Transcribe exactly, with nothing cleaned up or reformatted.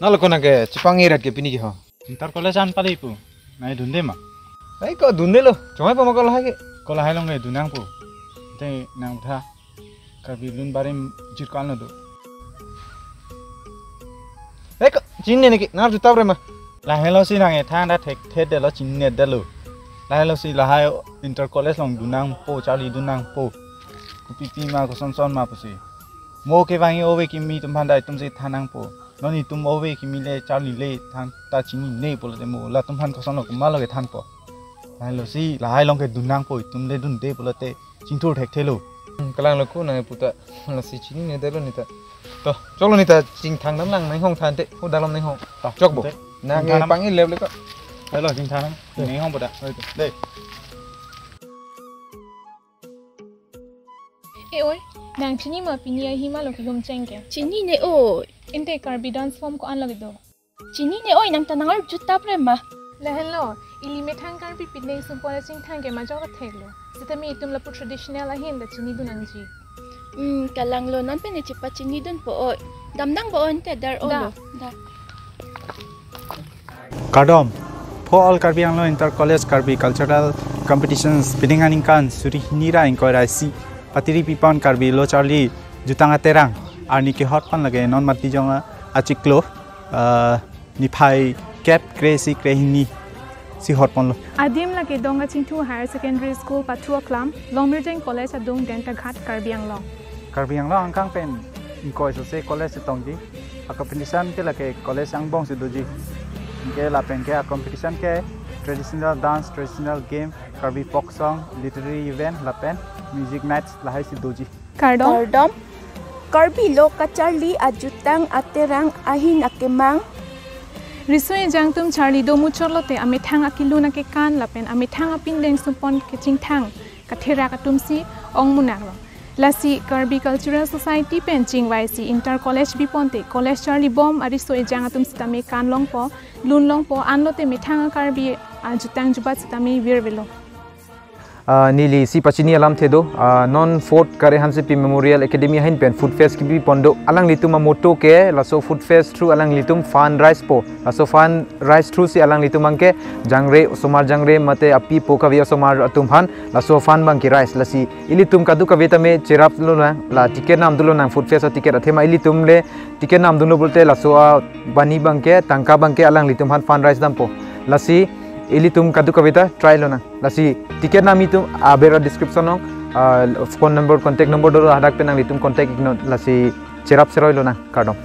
Nalo konat ke chepangeret ke pini ke ho. Inter college an pali pu. Nangdunde ma? Ai ko dunde lo. Chomai pama ko lahai ke. Ko lahai along ke dun nangpo. Te nang tha. Karbi lun barim jirkan lo do. Ai ko chinine ke nar juta bre ma. Lahelo si nang ethang da thekthedetlo, chinedetlo. Lahelo si lahai inter college along dun nangpo, charli dun nangpo. Kopipi ma kosonson ma pusi. Mo kevangji ove kimi atum aphan ta itum si than nangpo. Non itum ove kimi le charli le than ta chinine pulote mo latum aphan kosonlo komatlo kethanpo. Lahelo si lahai along ke dun nangpo, itum le dunde pulote chingthur thekthelo. Hmm, kalang lo ko nang puta. Lasi chininedetlo neta. To, choklo neta chingthang dam lang nang hong than te. Ho dalam nang hong. To, chokpo. Te. Nang chingthang dam. Pang-i lep le ko. Lahelo chingthang dam. Te. Nang hong puta. Oi, te. Le. E oi, nang chini ma pini ahima lo kelum cheng ke? Chinine oi. Ante Karbi dance form ko-an lo kedo? Chinine oi, nang ta nang arju tap re ma. Lahelo, ili methang Karbi pine sumpon chingthang ke majok theklo. Sitame itum lapu traditional ahin ta chinidun nangji. Hmm, kalang lo non pen chepachinidunpo oi. Dam nangpo oi ante dar da. Olo. Da. Kardom. Pho All Karbi Anglong Inter College Karbi Cultural Competitions pining aningkan suri hini ra ingkoi ra isi patiri pipon Karbi lo charli jutang aterang arni kehot pon lake non Matijong achiklo, ah, niphai kep kre isi kre hini si hot ponlo. Adim lake Dongka Chingthu Higher Secondary School pathu aklam, Longmirjeng College adung Dentaghat Karbi Anglong. Karbi Anglong angkang pen ingkoi sose college chetongji. A competition ke lake college angbong si doji. Ke lapen ke a competition ke traditional dance, traditional game, Karbi folk song, literary event lapen music nights lahai si doji. Kardom. Kardom. Karbi lo kacharli ajutang aterang ahin akemang. Riso ejang atum charli do muchotlo te amethang akelun akekan lapen amethang apindeng sumpon kechingthang katherak atum si ong munak lo. Lasi Karbi Cultural Society pen chingvai si inter college bipon te college charli bom ariso ejang atum sitame kan longpo, lun longpo, anlo te methang a-Karbi ajutang jubat sitame virvelo. Ah, neli si pachini alamthe do, ah, non fourth Kare Hansepi Memorial Academy ahin pen food fest kebi pon do. Alanglitum a-motto ke laso food fest through alanglitum fund raise po. Laso fund raise through si alanglitum abangke jangre, osomar jangre mate api apo kave osomar atum aphan laso fund abangke raise. Lasi ilitum kadokave tame cherap lonang, la ticket nam dun lonang, food fest a-ticket athema ilitum le ticket nam dunlo pulote laso a-money abangke, tangka abangke alanglitum aphan fund raise dampo. Lasi ilitum kadokave ta try lonang. Lasi ticket nam itum aber a-description along, ah, phone number, contact number dolo, hadak pen nanglitum contact iknon. Lasi cherap seroi lonang, kardom.